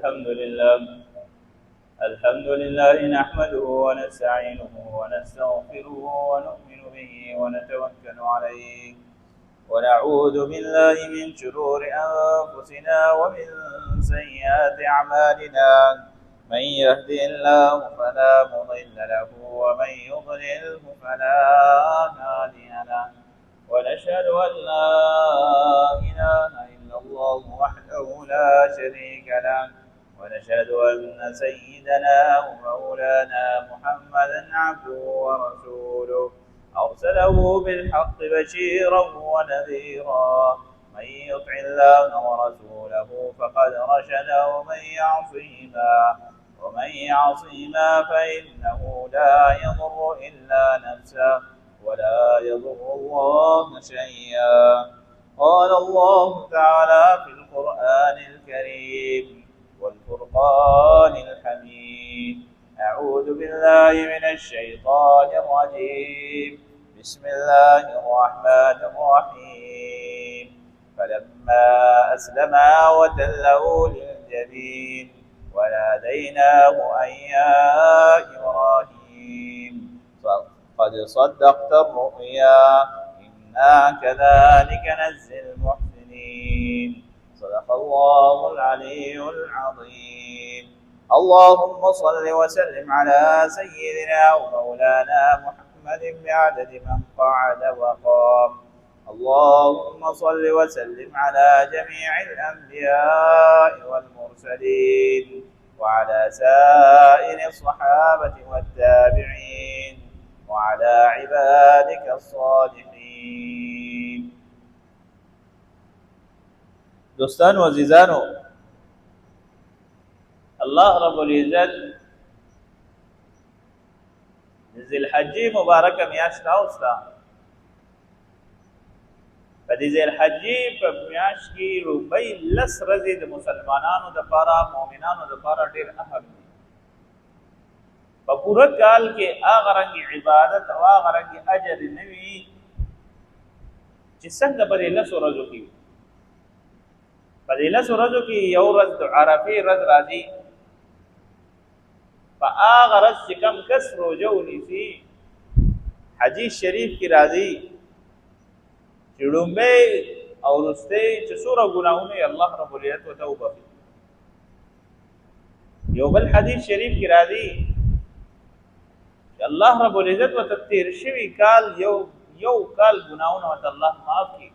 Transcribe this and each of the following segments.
الحمد لله، الحمد لله نحمده ونستعينه ونستغفره ونؤمن به ونتوكل عليه، ونعوذ بالله من شرور أنفسنا ومن سيئات أعمالنا. من يهده الله فلا مضل له ومن يضلله فلا هادي له، ونشهد أن لا إله إلا الله وحده لا شريك له، ونشهد أن سيدنا ومولانا محمدا عبده ورسوله، أرسله بالحق بشيرا ونذيرا. من يطع الله ورسوله فقد رشد، ومن يعصهما فإنه لا يضر إلا نفسه ولا يضر الله شيئا. قال الله تعالى في القرآن الكريم والفرقان الحميد: أعوذ بالله من الشيطان الرجيم، بسم الله الرحمن الرحيم. فلما أسلما وتله للجبين وناديناه أن يا إبراهيم قد صدقت الرؤيا إنا كذلك نجزي المحسنين. صدق الله العلي العظيم. اللهم صل وسلم على سيدنا ومولانا محمد بعدد من قعد وقام. اللهم صل وسلم على جميع الأنبياء والمرسلين وعلى سائر الصحابة والتابعين وعلى عبادك الصالحين. دوستانو عزیزانو، الله رب العزت د ذوالحجې مبارکه میاشت راوسته. په دې ذوالحجې په میاشت کې لومړۍ 10 ورځې د مسلمانانو دپاره، مؤمنانو دپاره ډېر اهم دي. په پوره کال کې هغه رنګ عبادت او هغه رنګ اجر نه وي چې څنګه په دې 10 ورځو کې. په دې 10 ورځو کې یو ورځ د عرفې ورځ راځي. په هغه ورځ چې کم کس روژه ونیسي، حدیث شریف کې راځي چې ړومبی او وروستی چې څومره ګناهونه یې الله رب العزت ورته وبخښي. یو بل حدیث شریف کې راځي چې الله رب العزت ورته تېر شوي کال یو یو کال ګناهونه ورته الله معاف کړي،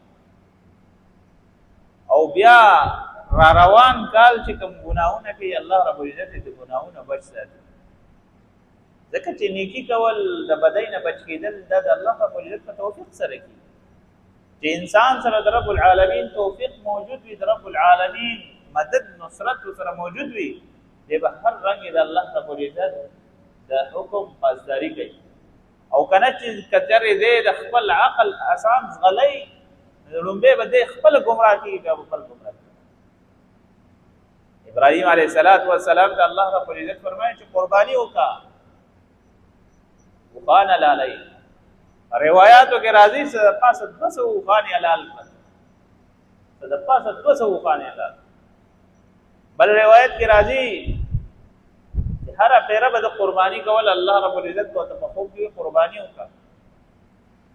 او بیا را روان کال چې کوم ګناهونه کوي الله رب العزت د ګناهونه بچ ساتي. ځکه چې نیکی کول، د بدۍ نه بچ کېدل، دا د الله رب العزت په توفیق سره کېږي. چې انسان سره د رب العالمین توفیق موجود وي، د رب العالمین مدد نصرت سره موجود وي، دی به هر رنګ د الله رب العزت د حکم پاسداري کوي. او کنه چې کچرې دی د خپل عقل اسان زغلی، لومبه به دی خپل گمراه کیږي، بیا به بل گمراه کیږي. ابراهیم علیه السلام ته الله رب العزت فرمایي چې قرباني وکړه، اوښان حلالوي. روایاتو کې راځي چې د پاسه 200 اوښان یې حلال کړل، د پاسه 200 اوښان یې حلال. بل روایت کې راځي چې هره پیره به د قرباني کول، الله رب العزت ورته په خوب کې قرباني وکړه.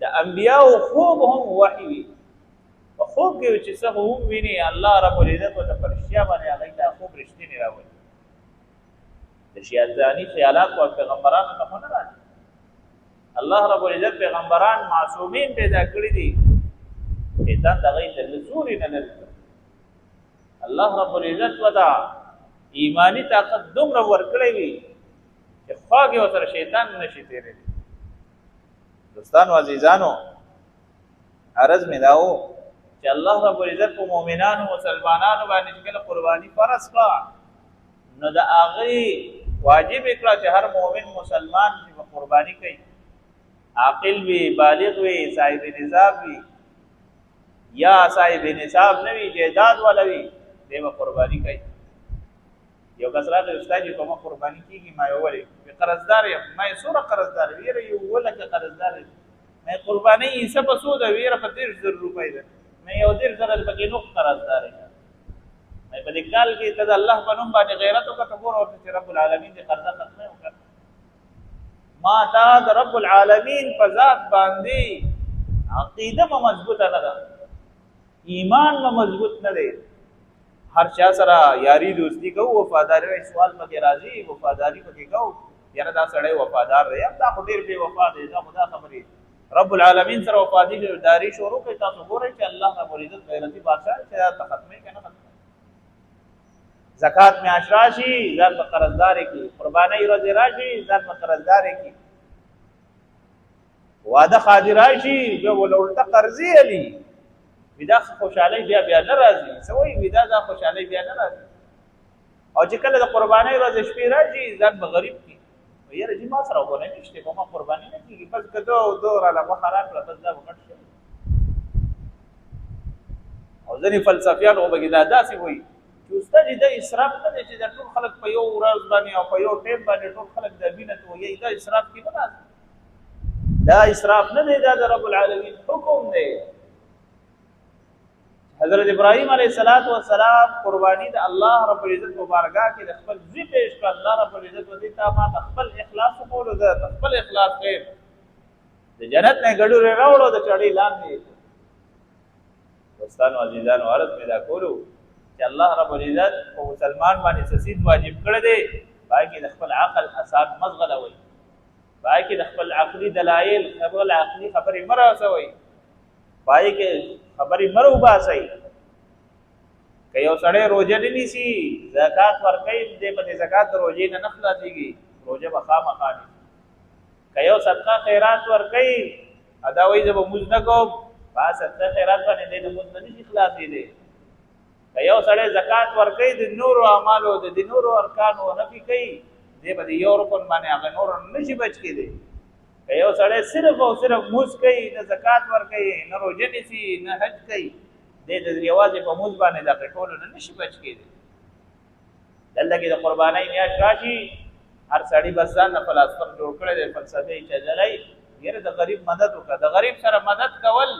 د انبیاو خوب هم وحي وي، په خوب کې چې څه هم ویني الله رب العزت ورته په رښتیا باندې هغوی ته خوب رښتینی راولي. د شیطاني خیالات خو پیغمبرانو ته خو نه راځي. الله رب العزت پیغمبران معصومین پیدا کړي دي، شیطان د هغوی د لزوري نه لري. الله رب العزت ورته ایمانی طاقت دومره ورکړی وي چې خوا کې ورسره شیطان نشي تېرېدی. دوستانو عزیزانو، عرض مې دا و چې الله رب العزت په مؤمنانو مسلمانانو باندې چې کله قرباني فرض کړه، نو د هغې واجب یې کړه چې هر مؤمن مسلمان چې به قرباني کوي، عاقل وي، بالغ وي، صاحب نصاب وي یا صاحب نصاب نه وي، جایداد والا وي، دی به قرباني کوي. یو کس راغی، استاد جي په ما قرباني کېږي؟ ما یې ولې؟ قرضدار یم. ما یې څومره قرضدار؟ ویره یو لکه قرضدار یم. ما یې قرباني حصه په څو ده؟ ویره په 30,000 روپۍ ده. ما یو 30,000 پکې نو قرضدار یم. مې په دې کال کې ته د الله په نوم باندې غیرت وکړه، ته ګوره ورته چې رب العالمین دې قرضه ختمه وکړه. ما تا د رب العالمین په ذات باندې عقیده مو مضبوطه نه ده، ایمان مو مضبوط نه دی. هر چا سره یاری دوستی کوو، وفاداری سوال پکې راځي، وفاداری پکې کوو، یاره دا سړی وفادار دی، دا خو ډېر بې وفا دی، دا خو دا خبرې. رب العالمین سره وفاداری داری شروع کړئ. تاسو ګورئ چې الله رب العزت غیرتي بادشاه چې دا ته ختمې که نه ختمې. زکات میاشت راشي ځان به قرضدار کی، قربانۍ ورځې راشي ځان به قرضدار کی، واده خادي راشي بیا ولا الټه قرضې علي. ودا خوشحالي بیا بیا نه راځي. څه وایي؟ ودا دا خوشحالي بیا نه راځي. او چې کله د قربانۍ ورځې شپې راشي ځان به غریب کی، یاره جی ما سره خو نه نشته، په ما قرباني نه کېږي، بس که دو راله غوښه راکړه بس دا به غټ شي. او ځینې فلسفیان خو پکې دا داسې وایي چې استاد دا اسراف نه دی چې دا ټول خلک په یو ورځ باندې او په یو ټیم باندې ټول خلک د وینه تویي، دا اسراف کې نه راځي، دا اسراف نه دی، دا د رب العالمین حکم دی. حضرت ابراهیم علیه الصلاۃ والسلام قربانی د الله رب العزت مبارکه کې د خپل زوی پیش کړ. الله رب العزت ودی تا ما خپل اخلاص کولو، زه خپل اخلاص کوم. د جنت نه ګډورې راوړو د چړې لاندې. دوستانو عزیزانو، عرض مې دا کولو چې الله رب العزت په مسلمان باندې څه څیز واجب کړی دی، پای کې د خپل عقل اساس مه ځغلوئ، پای کې د خپل عقلي دلایل، خپل عقلي خبرې مه رسوئ، پای کې خبرې مه راوباسئ. که یو سړی روژه نه نیسي، زکات ورکوي، دی په دې زکات د روژې نه نه خلاصېږي، روژه به خامخا نیسي. که یو صدقه خیرات ورکوي، دا وایي زه به مونځ نه کوم، په صدقه خیرات باندې دی د مونځ نه نشي خلاصېدی. که یو سړی زکات ورکوي، د نورو اعمالو د دې نورو ارکانو نفي کوي، دی به د یو رکن باندې هغه نورو نه نشي بچ کېدی. که یو سړی صرف او صرف مونځ کوي، نه زکات ورکوي، نه روژه نیسي، نه حج کوي، دی د یوازې په مونځ باندې د هغې ټولو نه نشي بچ کېدی. دلته کې د قربانۍ میاشت راشي، هر سړي بس ځان نه فلسفه جوړ کړی دی، فلسفې یې چلولی. یاره د غریب مدد وکړه، د غریب سره مدد کول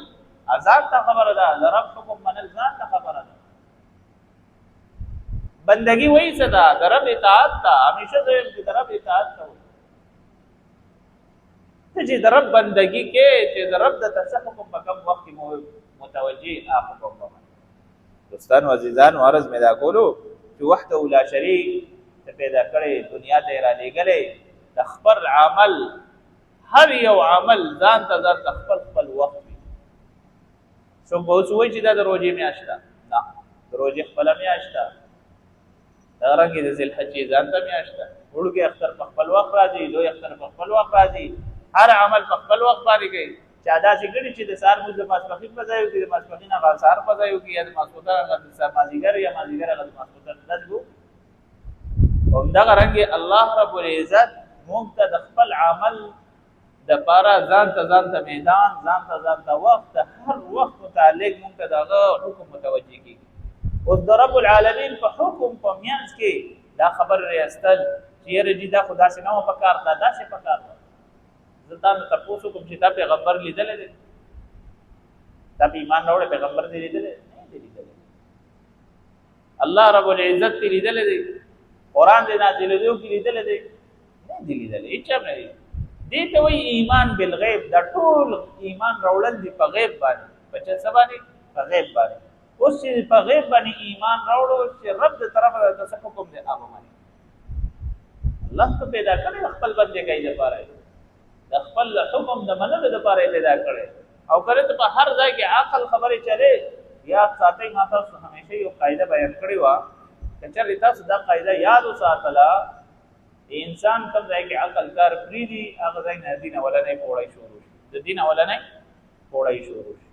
ځان ته خبره ده، د رب حکم منل ځان ته خبره ده. بندگی وایي څه ده؟ د رب اطاعت ته. همیشه زه وایم چې د رب اطاعت ته وایي. ته چې د رب بندگی کې، چې د رب د څه حکم په کوم وخت کې متوجه هغه حکم به منې. دوستانو عزیزانو، عرض مې دا کولو چې وحده لا شریک ته پیدا کړی، دنیا ته یې رالیږلی، د خپل عمل هر یو عمل ځان ته ځان ته خپل خپل وخت وي. څوک به اوس وایي چې دا د روژې میاشت ده؟ نه، د روژې خپله میاشت ده. دا رنګ د ذوالحجې ځان ته میاشت ده. وړوکی اختر په خپل وخت راځي، لوی اختر په خپل وخت راځي، هر عمل په خپل وخت باندې کوي. چا داسې کړي چې د سهار لمونځ د ماسپښین په ځای وکړي، د ماسپښین هغه سهار په ځای وکړي، یا د ماسخوتن هغه د مازدیګر، یا مازدیګر هغه د ماسخوتن، داسې وو. همدغه رنګ الله رب العزت موږ ته د خپل عمل د پاره ځان ته ځان ته میدان، ځان ته ځان ته وخت، د هر وخت متعلق موږ ته دغه حکم متوجه کیږي. اوس د رب العالمین په حکم په میانځ کې دا خبر ریاستل چې یاره جي دا خو داسې نه وه پکار، دا داسې پکار وه. زه تا نه تپوس وکړم چې تا پیغمبر لیدلی دی، تا په ایمان راوړی، پیغمبر دې لیدلی؟ نه دی لیدلی. الله رب العزت دې لیدلی دی؟ قرآن دې نازلېدو کې لیدلی دی؟ نه دی لیدلی، هېچا هم نه دی. دې ته وایي ایمان بالغیب. دا ټول ایمان راوړل دي په غیب باندې، په څه باندې؟ په غیب باندې. اوس چې په غیب باندې ایمان راوړو چې رب د طرفه د څه حکم دی هغه مني. الله ته پیدا کړی خپل بندګۍ لپاره، د خپل حکم د منلو لپاره پیدا کړی. او کله ته په هر ځای کې عقل خبرې چلے، یاد ساتئ ما تاسو همیشه یو قاعده بیان کړې وه، که چېرې تاسو دا قاعده یاد وساتله، انسان کوم ځای کې عقل کار پرېږدي هغه ځای نه دین اولنۍ پوړۍ شروع شي، د دین اولنۍ پوړۍ شروع شي.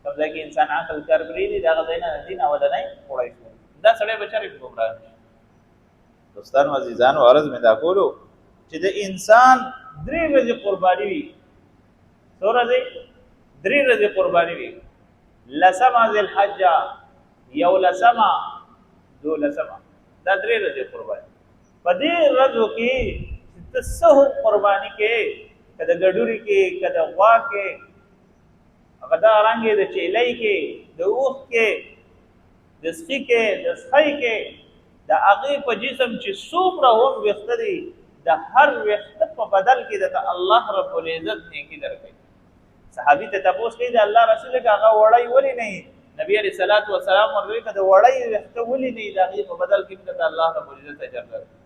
کوم ځای کې انسان عقل کار پرېږدي د هغه ځای نه د دین اولنۍ پوړۍ شروع شي، دا سړی به چېرې ګمراه نه شي. دوستانو عزیزانو، عرض مې دا کولو چې د انسان درې ورځې قرباني وي. څو ورځې؟ درې ورځې قرباني وي. لسمه ذوالحجه، یو لسمه، دولسمه، دا درې ورځې قرباني. په دې ورځو کې چې ته څه هم قرباني کې، که د ګډوري کې، که د غوا کې، هغه دا رنګ د چیلۍ کې، د اوښ کې، د سخي کې، د سخی کې، د هغې په جسم چې څومره هم ویښته دي، د هر ویښته په بدل کې درته الله رب العزت نیکي درکوي. صحابي ته تپوس کوي، د الله رسول که هغه وړی ولې نه وي؟ نبی علیه الصلاة والسلام ورته وایي، که د وړی ویښته ولې نه وي، د هغې په بدل کې درته الله رب العزت اجر درکوي.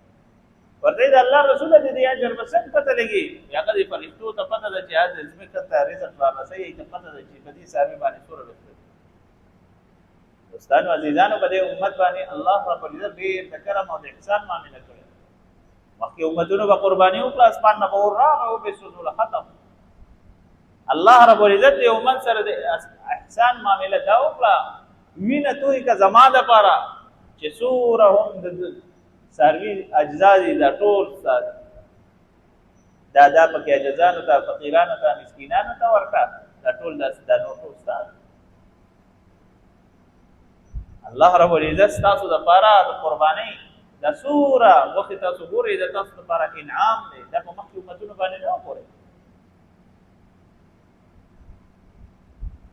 ورته د الله رسول د دې اجر به څنګه پته لګي؟ هغه د فرښتو ته پته ده چې هغه ځمکه ته رزق را رسوي، ته پته ده چې په دې څاروي باندې څومره ویښته. دوستانو عزیزانو، په دې امت باندې الله رب العزت ډېر د کرم او د احسان معامله کړې. مخکې امتونو به قرباني وکړه، اسمان نه به اور راغی او به سوځوله، ختم. الله رب العزت دې امت سره د احسان معامله دا وکړه، وینه توی که زما دپاره چې څومره هم د څاروي اجزا دي، دا ټول ستا دي، دا دا پکې عاجزانو ته، فقیرانو ته، مسکینانو ته ورکړه، دا ټول دا نور ټول ستا دي. الله رب العزت ستاسو دپاره د قربانۍ دا څومره غوښې تاسو ګورئ، دا تاسو دپاره انعام دی. دا په مخکې امتونو باندې نه وګورئ.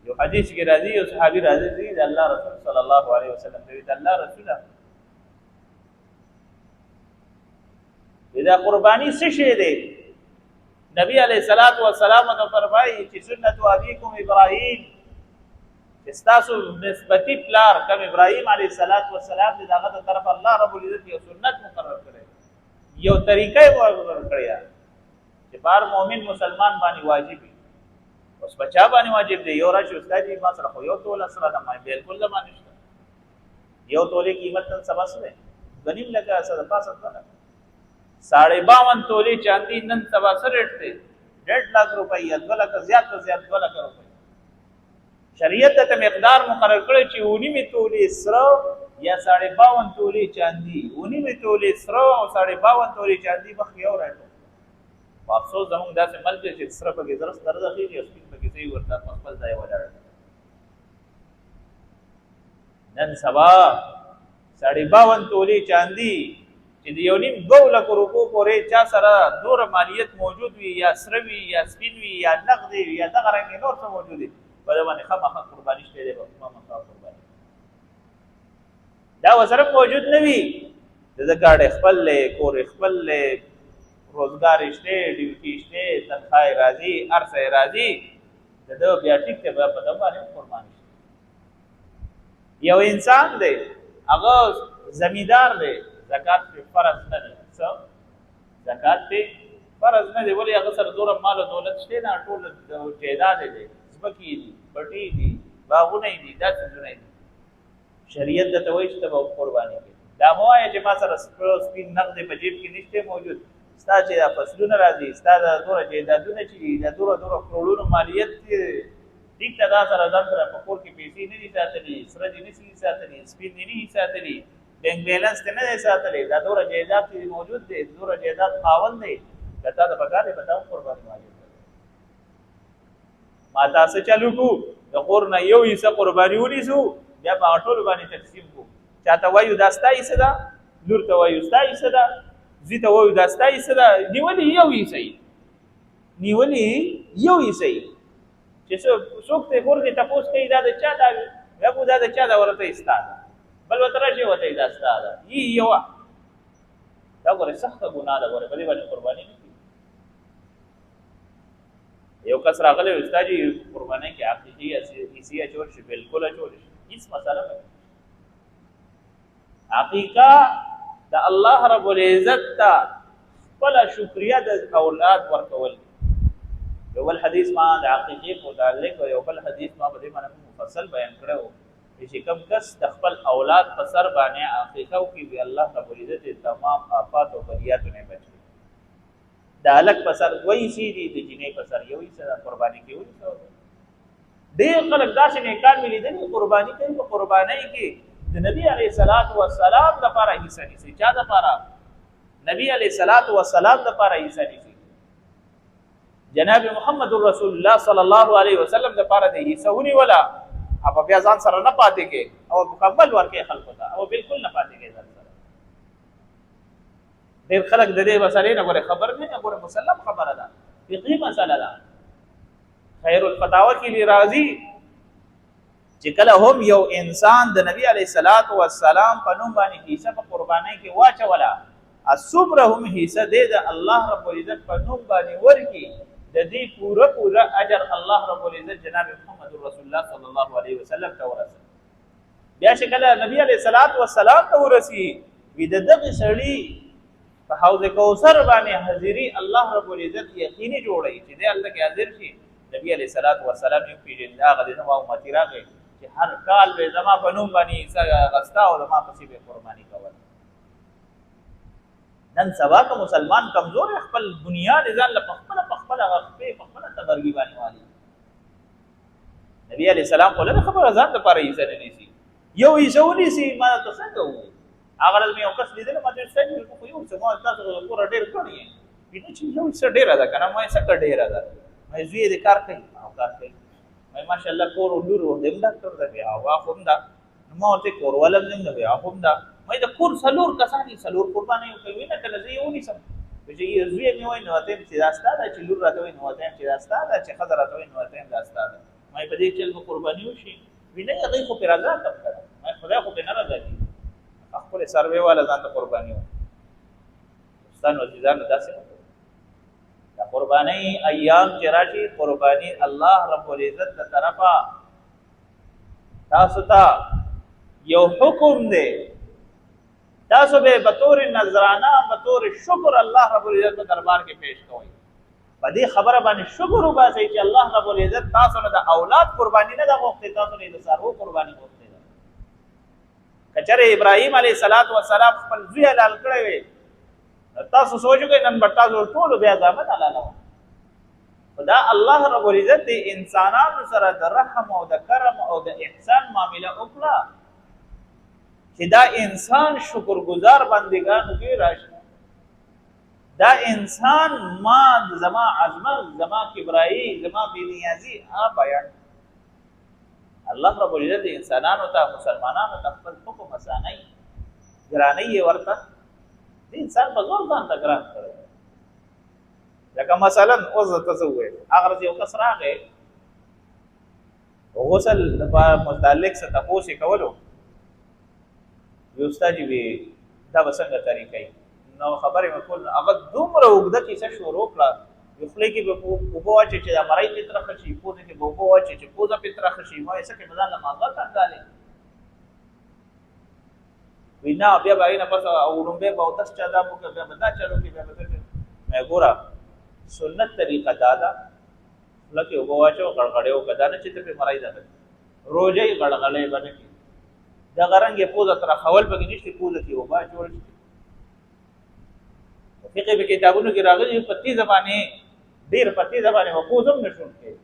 یو حدیث کې راځي، یو صحابي راځي د الله رسول صلی الله علیه وسلم ته، د الله رسول، دا قرباني څه شی دی؟ نبی علیہ الصلوۃ والسلام ته فرمایي چې سنت ابيکم ابراهیم، چې تاسو نسبتي پلار کوم ابراهیم علیه الصلاۃ والسلام دی، دغه د طرف الله رب العزت یو سنت مقرر کړی، یو طریقه مقرر کړی چې بار مؤمن مسلمان باندې واجب وي. اوس بچا باندې واجب دی؟ یو راشي، استاد جی ما سره خو یو توله سره ده، ما بالکل نه باندې شته. یو تولې قیمت نن سبا څه دی؟ 2.5 لکه، څه د پاسه 2 لکه. 52.5 تولې چاندي نن سبا څه ریټ دی؟ 1.5 لاک روپۍ یا 2 لکه، زیات ته زیات 2 لکه روپۍ. شریعت ته مقدار مقرر کړی چې 2.5 تولې سره یا 52.5 تولې چاندي، 2.5 تولې سره او 52.5 تولې چاندي مخ یو راټو. په افسوس زمونږ داسې ملک دی چې سره پکې زره سره خېږي او سپین پکې صحیح ورته په خپل ځای ولاړ. نن سبا 52.5 تولې چاندي چې د 1.5، 2 لکو روپو پورې چا سره دوره مالیت موجود وي، یا سره وي یا سپین وي یا نقد وي یا دغه رنګ نور څه موجود وي، په دې باندې خامخا قرباني شته دی، خامخا قرباني. دا وسره موجود نه وي، د ده ګاډی خپل دی، کور یې خپل دی، روزګار یې شته، ډیوټي شته، تنخوا یې راځي، هر څه یې راځي، د ده بیا ټیک دی، بیا په ده باندې هم قرباني شته. یو انسان دی، هغه زمیندار دی، زکات پرې فرض نه دی. څه زکات پرې فرض نه دی؟ ولې؟ هغه سره دومره مال او دولت شته نه، ټول جایداد دی، ځمکې دي، پټې دي، باغونه دي، دا څیزونه دي. شریعت درته وایي چې ته به قرباني کوې. دا مه وایه چې ما سره سپین نقد په جیب کې نشته موجود. ستا چې دا فصلونه راځي، ستا دا دومره جایدادونه چې دي، دا دومره دومره کروړونو مالیت دی، ټیک ده، دا سره ځان سره په کور کې پیسې نه دي ساتلي، سره دې نه سي ساتلي، سپین دې نه دي ساتلي، بانک بیلانس دې نه دی ساتلی، دا دومره جایداد چې موجود دی، دومره جایداد خاوند دی، که تا ته پکار دی، په تا هم قرباني واجب ده. ما تاسو چلو کو، د خور نه یو حصہ قرباني ونیسو، بیا په ټولو باندې تقسیم کو. چاته وایو دا ستا حصہ ده، لور ته وایو ستا حصہ ده، زوی ته وایو دا ستا حصہ ده، نیولې یو حصہ یې، نیولې یو حصہ یې. چې څوک ته کور کې تپوس کوي دا د چا ده، بیا کو دا د چا ده، ورته یې ستا ده، بل ورته راشي ورته یې دا ستا ده، یي یوه. دا ګوره سخته ګناه ده، ګوره په دې باندې قرباني نه کېږي. یو کس راغلی، استاد جی قربانۍ کې حقیقي حصې اچول شي؟ بالکل اچول شي، هیڅ مسله نه. عقیقه د الله رب العزت ته خپل شکریا د اولاد ورکول. یو بل حدیث ما د عقیقې متعلق او یو بل حدیث ما په دې باندې مفصل بیان کړو چې کوم کس د خپل اولاد په سر باندې عقیقه وکړي، وی الله رب العزت تمام آفات او بلیاتو نه بچي. د هلک په سر دوه حصې دي، د جینۍ په سر یو حصه ده. قرباني کې ونیسه. ډېر خلک داسې نیکان مې لیدلي، قرباني کوي، په قربانۍ کې د نبي علیه الصلاة والسلام دپاره حصه نیسي. چا دپاره؟ نبی علیه الصلاة والسلام دپاره حصه نیسي. جناب محمد رسول الله صلی الله علیه وسلم دپاره د حصه ونیوله او بیا ځان سره نه پاتې کې او مکمل ورکې خلکو ته، او بالکل نه پاتې کې ځان سره. ډېر خلک د دې مسلې نه ګوره خبر نه، ګوره مسلم خبره ده، فقهي مسله ده. خیر الفتاوا کې راځي. چې کله هم یو انسان د نبی علیه الصلاۃ والسلام په نوم باندې حصہ په قربانۍ کې واچوله، څومره هم حصہ دی د الله رب العزت په نوم باندې ورکي، د دې پوره پوره اجر الله رب العزت جناب محمد رسول الله صلی الله علیه وسلم ته ورسوي. بیا چې کله نبی علیه الصلاۃ والسلام ته ورسی، وی د دغه سړي په حوض کوثر باندې حاضری الله رب العزت یقیني جوړي چې دی هلته کې حاضر شي. نبی علیه الصلاۃ والسلام یې پیژندل، هغه د زما امتي راغی چې هر کال به زما په نوم باندې غستا او زما پسې به قرباني کوله. نن سبا که مسلمان کمزور خپل بنیاد ځان له پخپله پخپله غخپې پخپله تبرګي باندې والي. نبی علیه السلام خو لري خبره ځان لپاره یې نه نیسي، یو یې ونیسي. ما ته څنګه وویل، هغه ورځ مې یو کس لیدل، ما ته څه خو یو څه ما تاسو کور ډېر کړی ویني چې یو څه ډېره ده که نه؟ ما یې څه ډېره ده؟ ما یې زوی دې کار کوي او کار کوي. ما یې ماشاءالله کور او لور دې هم ډاکټر ده، بیا واخ هم ده. نو ما ورته کور ولم دې هم ده، بیا هم ده. ما یې د کور څلور کسان یې څلور قربانۍ کوي نه، کله زه یې ونیسم چې یې زوی مې وایي نو ورته چې دا ستا ده، چې لور راته وایي نو ورته چې دا ستا ده، چې ښځه راته وایي نو ورته دا ستا ده. ما یې په دې چل به قرباني وشي؟ وي نه، هغوی خو پرې رضا کم کړه. ما یې خدای خو پرې نه رضا کېږي، خپلې سروې واله ځان ته قرباني وکړه. دوستانو عزیزانو، داسې مه کوئ. د قربانۍ ایام چې راشي، قرباني الله رب العزت له طرفه تاسو ته یو حکم دی، تاسو به بطور نظرانه بطور شکر الله رب العزت په دربار کې پیش کوئ. په دې خبره باندې شکر وباسئ چې الله رب العزت تاسو نه د اولاد قرباني نه ده غوښتې، تاسو نه د څاروو قرباني غوښتې ده. که چېرې ابراهیم علیه الصلاة والسلام خپل زوی حلال کړی وي، تاسو سوچ وکړئ نن به تاسو ټولو بیا زامن حلالوه. خو دا الله رب العزت د انسانانو سره د رحم او د کرم او د احسان معامله وکړه چې دا انسان شکرګزار بندګانو کې راشي. دا انسان ما زما عظمت، زما کبرایی، زما بې نیازي بیان. الله رب العزت انسانانو ته، مسلمانانو ته خپل حکم اسانوي، ګرانوي یې ورته. د انسان په زور ځان ته ګران کړی. لکه مثلا اوس زه ته څه ووایم، هغه ورځ یو کس راغی غسل لپاره متعلق څه تپوس یې کولو، یو استاد وی دا به څنګه طریقه وي؟ نو خبرې مې کول، هغه دومره اوږده کیسه شروع کړه، یو خولې کې به اوبه واچوي چې دا مرۍ پرې ترخه شي، پوزې کې به اوبه واچوي چې پوزه پرې ترخه شي. ما یې څه کې به ځان له مازغه کنګالې وی نه، بیا به هغې نه پس او ړومبی به اودس چا دا وکړه، بیا به دا چل وکړي، بیا به دا چل. مې ګوره سنت طریقه دا ده، خوله کې اوبه واچوه، غړغړې وکړه، دا نه چې ته پرې مرۍ دغه روژه یې غړغړې به نه کړي. دغه رنګ یې پوزه ترخول پکې نشته، پوزه کې اوبه اچول شي. فقې په کتابونو کې راغلي په تیزه باندې، ډېر په تیزه باندې به پوزه هم نه شون کوي،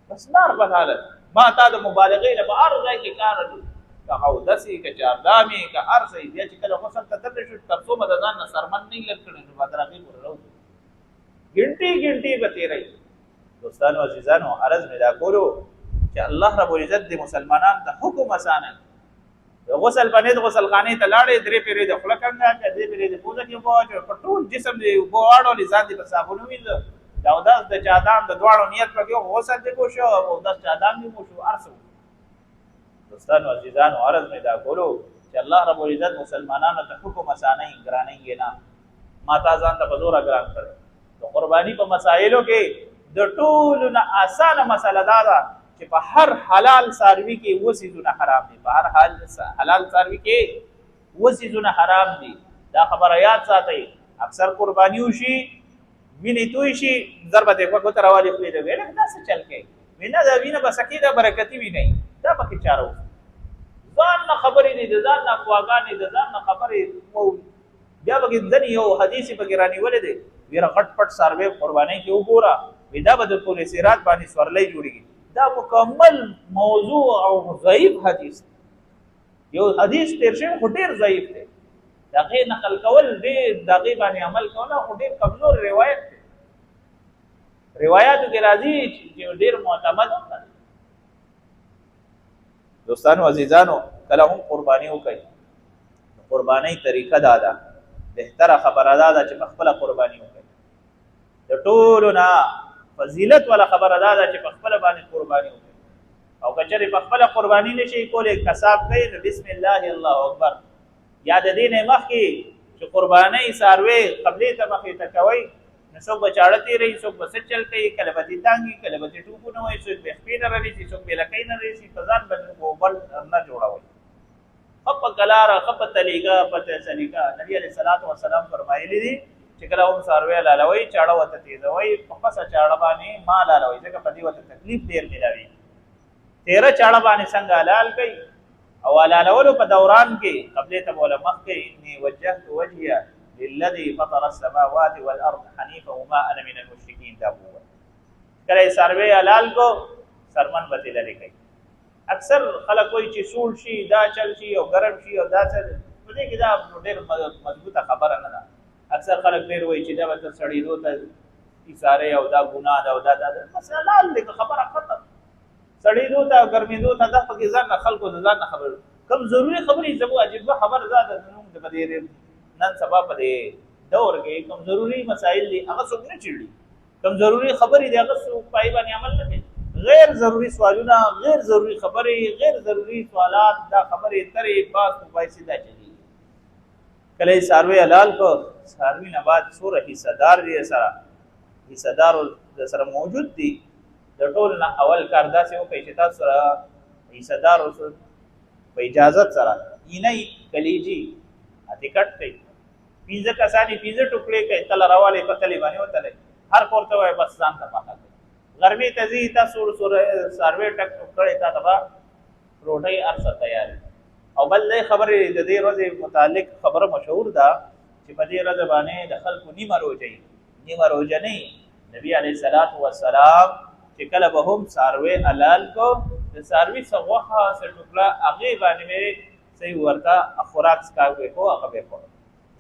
بس نارمل حالت. ما تا د مبالغې نه په هر ځای کې کار لرو، که اودس یې، که چاردام یې، که هر څه یې. بیا چې کله غسل ته تللی شو، تر څو به د ځان نه څرمن نه لر کړی، نو به تر هغې پورې راوځو، ګنټې ګنټې به تېروي. دوستانو عزیزانو، عرض مې دا کولو چې الله رب العزت دې مسلمانانو ته حکم اسانه. د غسل په نیت غسل خانې ته لاړې، درې پیرې د خوله کنګه کړه، درې پیرې د پوزه کې اوبه واچوه، په ټول جسم دې اوبه واړولې، ځان دې په صابون ووینځه، د اودس د چادان د دواړو نیت پکې غسل دې وشو او اودس چادان دې وشو، هر څه. دوستانو عزیزانو، عرض مې دا کولو چې الله رب العزت مسلمانانو ته حکم اسانه، ګرانوي یې نه. ما تا ځان ته په زوره ګران کړی. د قرباني په مسایلو کې د ټولو نه اسانه مسله دا ده چې په هر حلال څاروي کې اووه څیزونه حرام دي، په هر حلال څاروي کې اووه څیزونه حرام دي. دا خبره یاد ساتئ. اکثر قرباني وشي، وینې توی شي، ضربه ته په ګوته راوالي خولې ته، ویل دا څه چل کوي؟ وینه دا وینه به سکې ده، برکتي وینه دا پکې چاره وکړي. ځان نه خبرې دي، د ځان نه افواګانې، د ځان نه خبرې. بیا پکې ځنې یو حدیث یې پکې رانیولی دی، ویره غټ پټ څاروی قربانۍ کې وګوره، وی دا به د پولې صراط باندې سورلۍ جوړېږي. دا مکمل موضوع او ضعیف حدیث دی. یو حدیث تیر شوی خو ډېر ضعیف دی، د هغې نقل کول ډېر، د هغې باندې عمل کول خو ډېر کمزور روایت دی. روایاتو کې راځي چې ډېر معتمد هم نه دی. دوستانو عزیزانو، کله هم قرباني وکړئ، قربانۍ طریقه دا ده، بهتره خبره دا ده چې په خپله قرباني وکړئ. د ټولو نه فضیلت والا خبره دا ده چې په خپله باندې قرباني وکړئ. او که چېرې په خپله قرباني نشي کولی، قصاب کوي، نو بسم الله الله اکبر. یا د دې نه مخکې چې قربانۍ څاروی قبلې ته مخې ته کوئ، نو څوک به چاړه تېروي، څوک به څه چل کوي، کله به دې دانګي، کله به دې ټوپونه وایي، څوک به خپې نه رانیسي، څوک به لکۍ نه رانیسي. په ځان باندې غوبل نه جوړوئ. ښه په کلاره، ښه په طریقه، په سلیقه. نبي علیه الصلاة والسلام فرمایلي دي چې کله هم څاروی حلالوئ، چاړه ورته تېزوئ، په پسه چاړه باندې ما حلالوئ، ځکه په دې ورته تکلیف ډېر ملاوي. تېره چاړه باندې څنګه حلال کوي؟ او حلالولو په دوران کې قبلې ته به وله مخ کوي، انی وجهت وجهي للذي فطر السماوات والارض حنیفا وما انا من المشرکین. دا به ووایي. کله یې څاروی حلال کو، څرمن به ترې لرې کوي. اکثر خلک وایي چې سوړ شي، دا چل شي او ګرم شي او دا چل، په دې کې دا ډېر مضبوطه خبره نه ده. اکثر خلک ډېر وایي چې دا به تر سړېدو ته ایسارې او دا ګناه ده او دا دا ده. بس حلال دی، خبره ختم. سړېدو ته او ګرمېدو ته دا پکې ځان نه خلکو د ځان نه خبر کوم ضروري خبرې. زموږ عجیبه خبره دا ده، زموږ د په دې نن سبا په دې دور کې کوم ضروري مسایل دي هغه څوک نه چېړي، کوم ضروري خبرې دي هغه څوک پای باندې عمل نه کوي. غیر ضروري سوالونه، غیر ضروري خبرې، غیر ضروري سوالات، دا خبرې ترې باس مباحثې دا چلېږي. کله یې څاروی حلال کړ، څاروي نه بعد څوره حصه دار دي سره حصه دار د سره موجود دي، د ټول نه اول کار داسې وکړئ چې تاسو سره حصه دار په اجازت سره اینه کلیجی اته کټ کوي، پنځه کسان یې پنځه ټوکړې کوي، تله راوالئ، په تلې باندې وتلئ، هر کور ته وایي بس ځان ته پخه کوي. غرمې ته ځي، تاسو څاروی ټک ټوک کړی، تا ته به روټۍ هر څه تیار. او بل دې خبرې د دې ورځې متعلق خبره مشهور ده چې په دې ورځ باندې د خلکو نیمه روژه وي، نیمه روژه نه. نبی علیه الصلاة والسلام چې کله به هم څاروی حلال کو، د څاروي څه غوښه څه ټوکړه هغې باندې به صحیح ورته خوراک څښاک به کو، هغه به خوړل.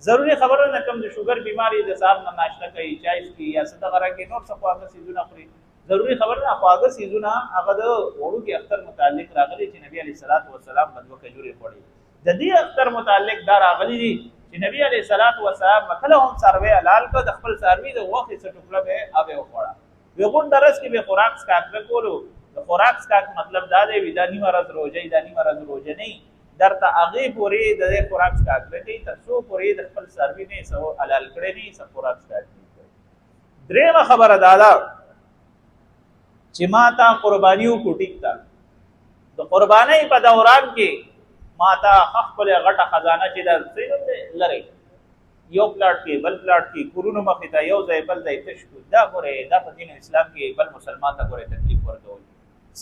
ضروري خبره نه، کوم د شوګر بیماری د سهار نه ناشته کوي، چای څښي یا څه دغه رنګ نور څه خواږه څیزونه خوري، ضروري خبره نه. خواږه څیزونه هغه د وړوکي اختر متعلق راغلي چې نبی علیه الصلاة والسلام به دوه کجورې خوړې. د دې اختر متعلق دا راغلي دي چې نبی علیه الصلاة والسلام به کله هم څاروی حلال کړ، د خپل څاروي د غوښې څه ټوکړه به هغه وخوړه. وی غونډه ورځ کې به خوراک څښاک نه کولو. د خوراک څښاک مطلب دا دی وی دا نیمه ورځ روژه، دا نیمه ورځ روژه نه، درته هغې پورې د دې خوراک څښاک نه کوي تر څو پورې د خپل څاروي نه څه حلال کړی نه، څه خوراک څښاک نه کوي. درېیمه خبره دا ده چې ما ته قرباني وکړو، ټیک ده، د قربانۍ په دوران کې ما ته خپله غټه خزانه چې دا څه نوم دی لرې یو پلاټ کې بل پلاټ کې کورونو مخې ته یو ځای بل ځای تش کړو، دا ګورې دا په دین اسلام کې بل مسلمان ته ګورې تکلیف ورکول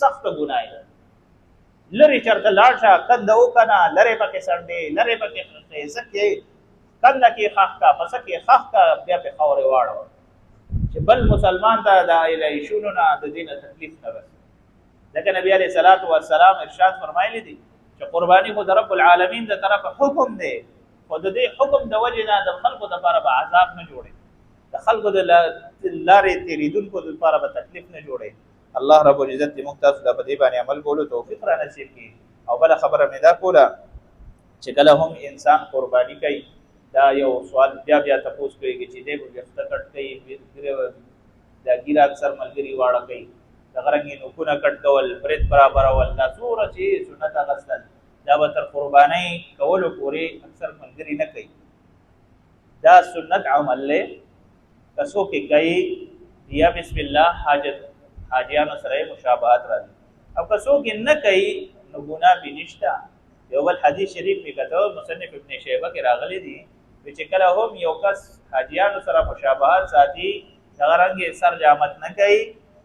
سخته ګناه ده. لرې چېرته لاړ شه، کنده وکنه، لرې پکې څنډې، لرې پکې څه کې کنده کې ښخ کا، پسه کې ښخ کا، بیا پې خاورې واړوه چې بل مسلمان ته د ایلایشونو نه د دې نه تکلیف نه رسي. ځکه نبی علیه الصلاة والسلام ارشاد فرمایلی دي چې قرباني خو د رب العالمین د طرفه حکم دی، خو د دې حکم د وجې نه د خلکو دپاره به عذاب نه جوړي، د خلکو د لارې تېرېدونکو دپاره به تکلیف نه جوړي. الله رب العزت دې موږ تاسو ته په دې باندې عمل کولو توفیق را نصیب کړي. او بله خبره مې دا کوله چې کله هم انسان قرباني کوي، دا یو سوال بیا بیا تپوس کوي چې دی به ویښته کټ کوي، دا ږیره اکثر ملګري واړه کوي، دغه رنګ یې نوکونه کټ کول، برېت برابرول، دا څومره چې سنت اخیستل، دا به تر قربانۍ کولو پورې اکثر ملګري نه کوي. دا سنت عمل دی، که څوک یې کوي یا بسم الله حاجت حاجیانو سره یې مشابهت راځي، او که څوک یې نه کوي نو ګناه پې نشته. یو بل حدیث شریف مې کته، مصنف ابن شیبه کې راغلی دی چې کله هم یو کس حاجیانو سره مشابهت ساتي، دغه رنګ یې سر جامت نه کوي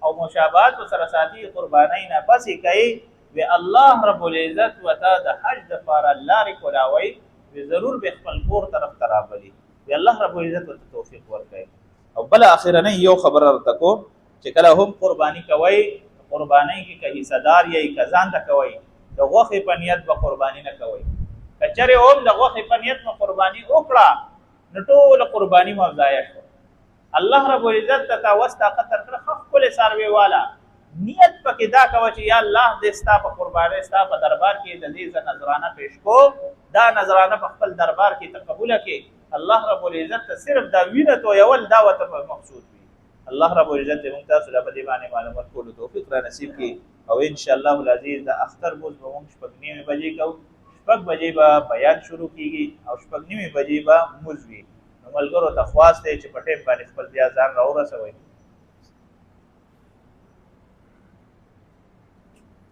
او مشابهت سره ساتي، قربانۍ نه پس یې کوي، وی الله رب العزت وته د حج دپاره لارې کولاوي، وی ضرور به خپل کور طرف ته رابلي، وی الله رب العزت ورته توفیق ورکوي. او بله اخرنۍ یو خبره درته کوم چې کله هم قرباني کوئ، قربانۍ کې که حصه دار یئ که ځان ته کوئ، د غوښې په نیت به قرباني نه کوئ. که چېرې هم د غوښې په نیت مو قرباني وکړه نو ټوله قرباني مو ضایع شوه. الله رب العزت ته تا وس طاقت درکړه، ښه ښکلی څاروی واله، نیت پکې دا کوه چې یا الله دې ستا په قربانۍ ستا په دربار کې د دې زه نذرانه پیش کوم، دا نذرانه په خپل دربار کې ته قبوله کړې. الله رب العزت ته صرف دا وینه تویول دا ورته مقصود وي. الله رب العزت دې موږ تاسو له په دې باندې معلومات کولو توفیق را نصیب کړي. او ان شاء الله العزیز د اختر موز به موږ 6:30 بجې کوو. 6 بجې به بیان شروع کیږي او 6:30 بجې به موز وي. نو ملګرو ته خواست دی چې په ټیم باندې خپل بیا ځان راورسوئ.